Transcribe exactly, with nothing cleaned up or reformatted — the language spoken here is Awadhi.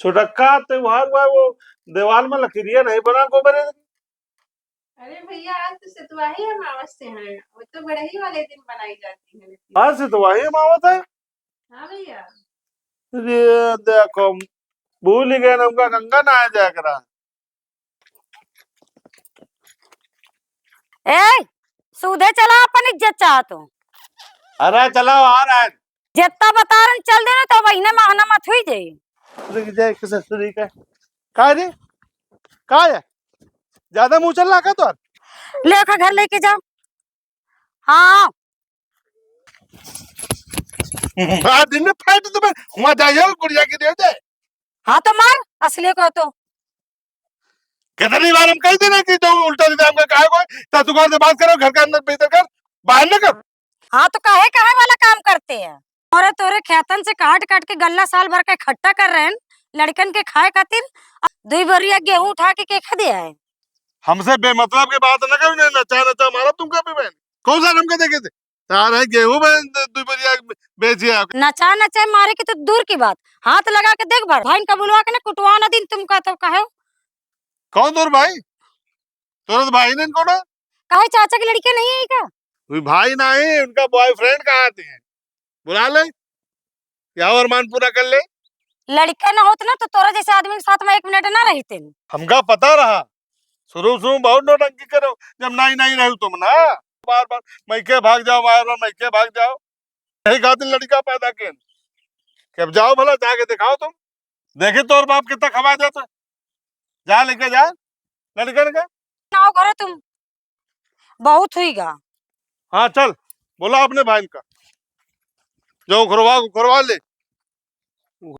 छोटका त्योहार हुआ, वो देवाल में लकीरिया नहीं बना गोबरे। अरे भैया, आज तो सतुआही अमावस से है, वो तो बड़ही वाले दिन बनाई जाती है। आज सतुआही अमावस है? हाँ भैया। अरे देखो, भूल ही गए, हमका गंगा नहाए जाए करा। ए, सूधे चला, अपन इज्जत चाहत हो। अरे चलाओ, आ रहा है। जितना बता रहे चल देना, तो वही ना महना मत हुई जाई। रुक जाए, किसे सुनी का? का रे? का है? ज्यादा मुंह चल रहा का तोर? ले ओका घर लेके जाओ। हाँ। हाँ, दिन में फाइट तुम्हें वहां जाइए, गुड़िया की दे दे। हाँ तो मार, असली को तो। कितनी बार हम कह देना कि जो उल्टा सीधा हमका कहा कोई, तो तू घर से बात करो, घर के अंदर भीतर कर, बाहर न कर। हाँ तो काहे, काहे वाला काम करते हैं? अरे तोरे खेतन से काट काट के गल्ला साल भर का इकट्ठा कर रहे हैं, लड़कन के खाए खातिर, दुई बोरिया गेहूं उठा के के खा दिया है? हमसे बेमतलब के बात न करो, नहीं नचा नचा मारा तुमका भी बहन। कौन सा हमका देखे थे? तार है गेहूं बहन, दु-, दुई बोरिया बेचिया। नचा नचा मारे की तो दूर की बात, हाथ लगा के देख भर, भाई का बुलवा के ना कुटवा ना दिन तुमका तो कहे। कौन तोर भाई? तोर तो भाई नहीं कौन है? काहे चाचा के लड़के नहीं है का? कोई भाई नहीं, उनका बॉयफ्रेंड कहा थे, बुला ले, या अरमान पूरा कर ले। लड़का ना होत ना तो तोरा जैसे आदमी के साथ में एक मिनट ना रहते। हमका पता रहा, शुरू शुरू बहुत नौटंकी करो, जब नहीं नहीं रहू तुम ना, बार बार मैके भाग जाओ, बार बार मैके भाग जाओ, यही खातिर लड़का पैदा के। कि अब जाओ भला जाके दिखाओ तुम, देखे तोर बाप कितना खवा देता, जा लेके जा लड़कन के। आओ घरे तुम, बहुत हुई गा। हाँ चल, बोला अपने भाई का, जो उखरवा उखरवा ले।